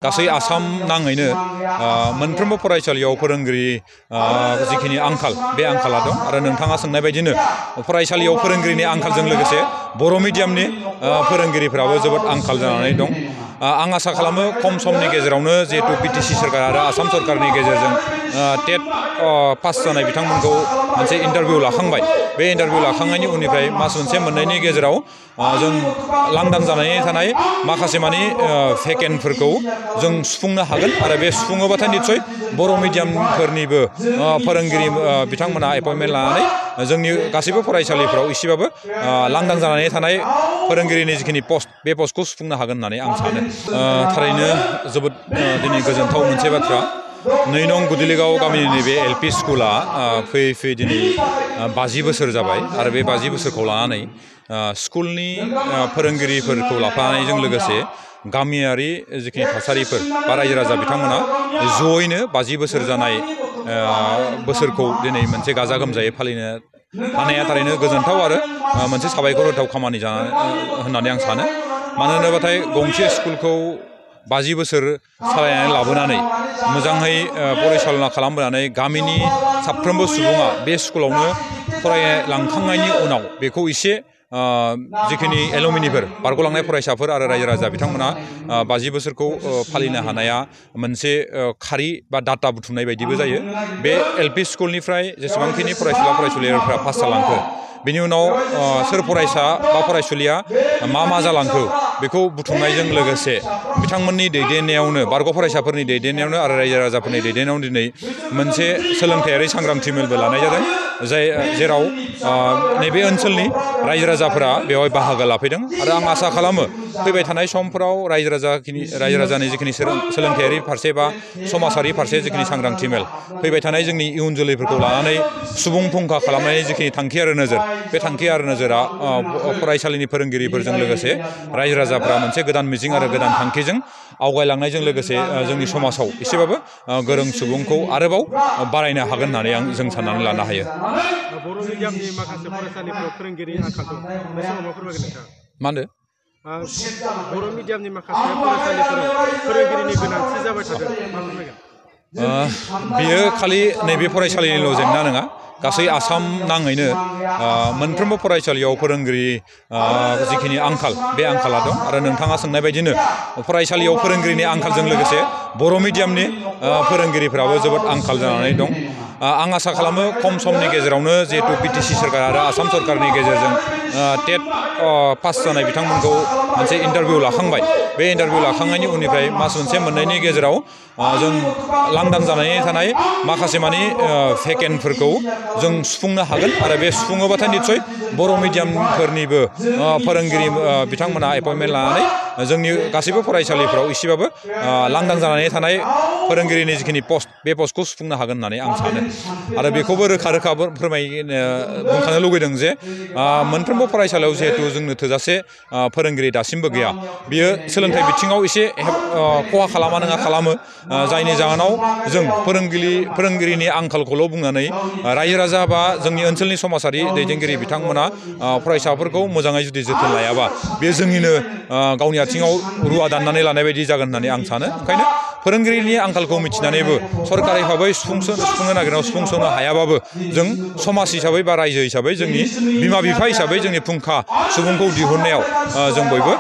गासै आसाम नाङैनो मोनफ्रोमबो फरायसालियाव फोरोंगिरि जिखिनि आंखाल बे आंखाला दं आरो नोंथाङा सोंनाय बायदिनो फरायसालियाव फोरोंगिरिनि आंखालजों लोगोसे बर' मिडियामनि फोरोंगिरिफोराबो जोबोद आंखाल जानानै दं। आं आसा खालामो खम समनि गेजेरावनो जिहेतु बिटिसि सरकार आरो आसाम सरकारनि गेजेरजों टेट पास जानाय बिथांमोनखौ मोनसे इन्टारभिउ लाखांबाय। बे इन्टारभिउ लाखांनायनि उननिफ्राय मास मोनसे मोननैनि गेजेराव जों लांदां जानानै थानाय माखासे मानि भेकेन्टफोरखौ जों सुफुंनो हागोन आरो बे सुफुङोबाथाय निस्सय बर' मिडियामफोरनिबो फोरोंगिरि बिथांमोना एपइन्टमेन्ट लानानै जोंनि गासैबो फरायसालिफ्राव एसेबाबो लांदां जानानै थानाय फोरोंगिरिनि जिखिनि पस्ट बे पस्टखौ सुफुंनो हागोन होननानै आं सानो। थारैनो जोबोद दिनै गोजोनथाव मोनसे बाथ्रा। 2 नं गुदिलिगाव गामिनि नैबे एलपि स्कुला फैयै फैयै दिनै 50 बोसोर जाबाय आरो बे 50 बोसोरखौ लानानै स्कुलनि फोरोंगिरिफोरखौ लाफानायजों लोगोसे गामियारि जिखिनि थासारिफोर बा रायजो राजा बिथांमोना जयैनो 50 बोसोर जानाय बोसोरखौ दिनै मोनसे गाजा गोमजायै फालिनो हानाया थारैनो गोजोनथाव आरो मोनसे साबायखर होथाव खामानि होननानै आं सानो। मानो होनोबाथाय गंसे स्कुलखौ 50 बोसोर सालायनानै लाबोनानै मोजाङै परिचालना खालामबोनानै गामिनि साफ्रोमबो सुबुङा बे स्कुलावनो फरायलांखांनायनि उनाव बेखौ एसे जिखिनि एलुमिनिफोर बारग'लांनाय फरायसाफोर आरो रायजो राजा बिथांमोना 50 बोसोरखौ फालिनो हानाया मोनसे खारि बा डाटा बुथुमनाय बायदिबो जायो। बे एलपि स्कुलनिफ्राय जेसेबांखिनि फरायसुला फरायसुलिफोरा पास जालांखो बेनि उनाव सोर फरायसा बा फरायसुलिया मा जालांखो बेखौ बुथुमनायजों लोगोसे बिथांमोननि दैदेननायावनो बारग' फरायसाफोरनि दैदेननायावनो आरो रायजो राजाफोरनि दैदेननायावनो दिनै मोनसे सोलोंथायारि सांग्रांथि मेलबो लानाय जादों जेराव नैबे ओनसोलनि रायजो राजाफोरा बेवहाय बाहागो लाफैदों आरो आं आसा खालामो फैबाय थानाय समफोराव रायजो राजानि जिखिनि सोलोंथायारि फारसे बा समाजारि फारसे जिखिनि सांग्रांथि मेल फैबाय थानाय जोंनि इयुन जोलैफोरखौ लानानै सुबुं फुंखा खालामनायनि जिखिनि थांखि आरो नोजोर बे थांखि आरो नोजोरा फरायसालिनि फोरोंगिरिफोरजों लोगोसे रायजो राजाफ्रा मोनसे गोदान मिजिं आरो गोदान थांखिजों आवगायलांनायजों लोगोसे जोंनि समाजाव एसेबाबो गोरों सुबुंखौ आरोबाव बारायनो हागोन होननानै जों साननानै लानो हायो। बर' मिडियामनि माखासे फरायसालिफोराव फोरोंगिरि आंखाल दं। बे समाव मा फोरमायगोन नोंथाङा? मा होनदों? बर' मिडियामनि माखासे फरायसालिफोराव फोरोंगिरिनि गोनांथि जाबाय थादों। मा फोरमायगोन? बियो खालि नैबे फरायसालिनिल' जेंना नङा। गासै आसाम नाङैनो मोनफ्रोमबो फरायसालियाव फोरोंगिरि जिखिनि आंखाल बे आंखाला दं आरो नोंथाङा सोंनाय बायदिनो फरायसालियाव फोरोंगिरिनि आंखालजों लोगोसे बर' मिडियामनि फोरोंगिरिफोराबो जोबोद आंखाल जानानै दं। आं आसा खालामो खम समनि गेजेरावनो जिहेतु बिटिसि सरकार आरो आसाम सरकारनि गेजेरजों टेट पास जानाय बिथांमोनखौ मोनसे इन्टारभिउ लाखांबाय। बे इन्टारभिउ लाखांनायनि उननिफ्राय मास मोनसे मोननैनि गेजेराव जों लांदां जानानै थानाय माखासे मानि भेकेन्टफोरखौ जों सुफुंनो हागोन आरो बे सुफुङोबाथाय निस्सय बर' मिडियामफोरनिबो फोरोंगिरि बिथांमोना एपइन्टमेन्ट लानानै जोंनि गासैबो फरायसालिफ्राव एसेबाबो लांदां जानानै थानाय फोरोंगिरिनि जिखिनि पस्ट बे पस्टखौ सुफुंनो हागोन होननानै आं सानो आरो बेखौबो रोखा बुंखानो लुगैदों जे मोनफ्रोमबो फरायसालियाव जिहेतु जोंनो थोजासे फोरोंगिरि दासिमबो गैया बियो सोलोंथाइ बिथिङाव एसे खहा खालामा नङा खालामो जायनि जाहोनाव जों फोरोंगिरिनि आंखालखौल' बुंनानै रायजो राजा बा जोंनि ओनसोलनि समाजारि दैदेनगिरि बिथांमोना फरायसाफोरखौ मोजाङै जुदि जोथोन लायाबा बेयो जोंनिनो गावनि आथिङाव रुवा दाननानै लानाय बायदि जागोन होननानै आं सानो। ओंखायनो फोरोंगिरिनि आंखालखौ मिथिनानैबो सरकारि भाबै सुफुंनो नागिरनायाव सुफुंस'नो हायाबाबो जों समाज हिसाबै बा रायजो हिसाबै जोंनि बिमा बिफा हिसाबै जोंनि फुंखा सुबुंखौ दिहुननायाव जों बयबो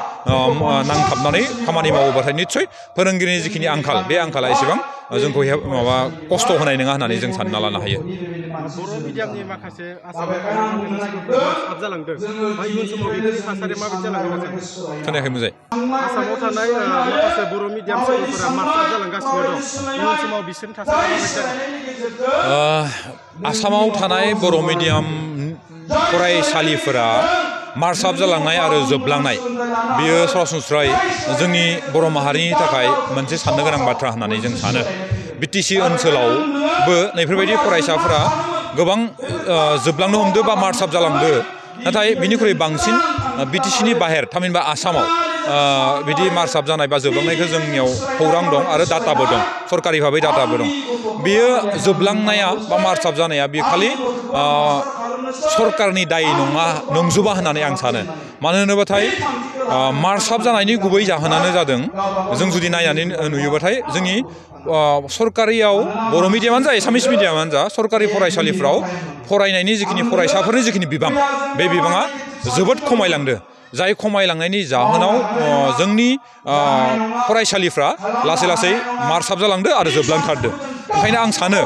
नांथाबनानै खामानि मावोबाथाय निस्सय फोरोंगिरिनि जिखिनि आंखाल बे आंखाला एसेबां जोंखौ खस्थ' होनाय नङा होननानै जों सानना लानो हायो। बर' मिडियामनि माखासे आसामाव थानाय जालांदों इयुन समाव बेफोरनि थासारिया माबायदि जालांगोन? खोनायाखै मोजाङै? आसामाव थानाय माखासे बर' मिडियाम स्कुलफोरा मार्च जालांगासिनो दं। इयुन समाव बिसोरनि थासारिया माबायदि जागोन? आसामाव थानाय बर' मिडियाम फरायसालिफोरा मार्च जालांनाय आरो जोबलांनाय बियो सरासनस्रायै जोंनि बर' माहारिनि थाखाय मोनसे साननो गोनां बाथ्रा होननानै जों सानो। बिटिसि ओनसोलावबो नैफोरबायदि फरायसाफोरा गोबां जोबलांनो हमदो बा मार्च जालांदो नाथाय बिनिख्रुइ बांसिन बिटिसिनि बाहेर थामहिनबा आसामाव बिदि मार्च जानाय बा जोबलांनायखौ जोंनियाव खौरां दं आरो डाटाबो दं सरकारि भाबै डाटाबो दं। बेयो जोबलांनाया बा मार्च जानाया बेयो खालि सरकारनि दाय नंजोबा होननानै आं सानो मानो होनोबाथाय मार्चआप जानायनि गुबै जाहोनानो जादों जों जुदि नायनानै नुयोबाथाय जोंनि सरकारियाव बर' मिडियामानो जा एसामिस मिडियामानो जा सरकारि फरायसालिफ्राव फरायनायनि जिखिनि फरायसाफोरनि जिखिनि बिबां बे बिबाङा जोबोद खमायलांदों जाय खमायलांनायनि जाहोनाव जोंनि फरायसालिफ्रा लासै लासै मार्चआप जालांदो आरो जोबलांथारदो ओंखायनो आं सानो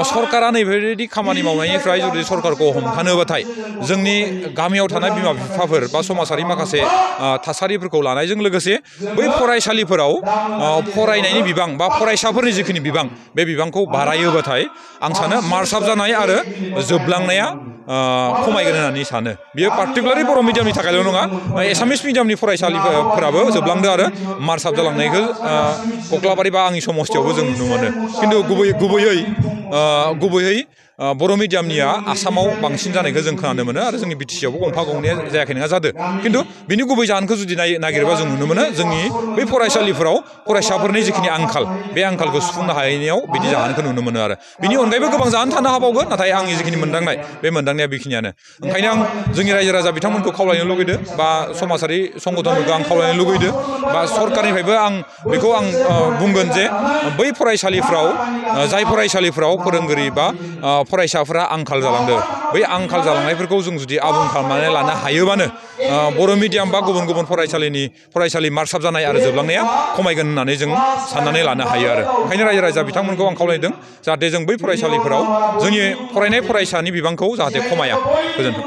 सरकारा नैबेबायदि खामानि मावनायनिफ्राय जुदि सरकारखौ हमथानोबाथाय जोंनि गामियाव थानाय बिमा बिफाफोर बा समाजारि माखासे थासारिफोरखौ लानायजों लोगोसे बै फरायसालिफोराव फरायनायनि बिबां बा फरायसाफोरनि जिखिनि बिबां बे बिबांखौ बारायोबाथाय आं सानो मार्चआप जानाय आरो जोबलांनाया खमायगोन होननानै सानो बियो पार्टिकुलारलि बर' मिडियामनि थाखायल' नङा एसामिस मिडियामनि फरायसालिफोराबो जोबलांदो आरो मार्चआप जालांनायखौ कक्लाबारि बा आंनि समस्थियावबो जों नुनो मोनो खिन्थु गुबैयै बर' मिडियामनिया आसामाव बांसिन जानायखौ जों खोनानो मोनो आरो जोंनि बिटिसिआवबो गंफा गंनैया जायाखै नङा जादों खिन्थु बिनि गुबै जाहोनखौ जुदि नागिरोबा जों नुनो मोनो जोंनि बै फरायसालिफोराव फरायसाफोरनि जिखिनि आंखाल बे आंखालखौ सुफुंनो हायैयाव बिदि जाहोनखौ नुनो मोनो आरो बिनि अनगायैबो गोबां जाहोन थानो हाबावगोन नाथाय आंनि जिखिनि मोनदांनाय बे मोनदांनाया बेखिनियानो ओंखायनो आं जोंनि रायजो राजा बिथांमोनखौ खावलायनो लुगैदों बा समाजारि संगठनफोरखौ आं खावलायनो लुगैदों बा सरकारनिफ्रायबो आं बेखौ बुंगोन जे बै फरायसालिफ्राव जाय फरायसालिफ्राव फोरोंगिरि बा फरायसाफोरा आंखाल जालांदों बै आंखाल जालांनायफोरखौ जों जुदि आबुं खालामनानै लानो हायोबानो बर' मिडियाम बा गुबुन गुबुन फरायसालि मार्चआप जानाय आरो जोबलांनाया खमायगोन होननानै जों साननानै लानो हायो आरो ओंखायनो रायजो राजा बिथांमोनखौ आं खावलायदों जाहाथे जों बै फरायसालिफोराव जोंनि फरायनाय फरायसानि बिबांखौ जाहाथे खमाया गोजोन्थों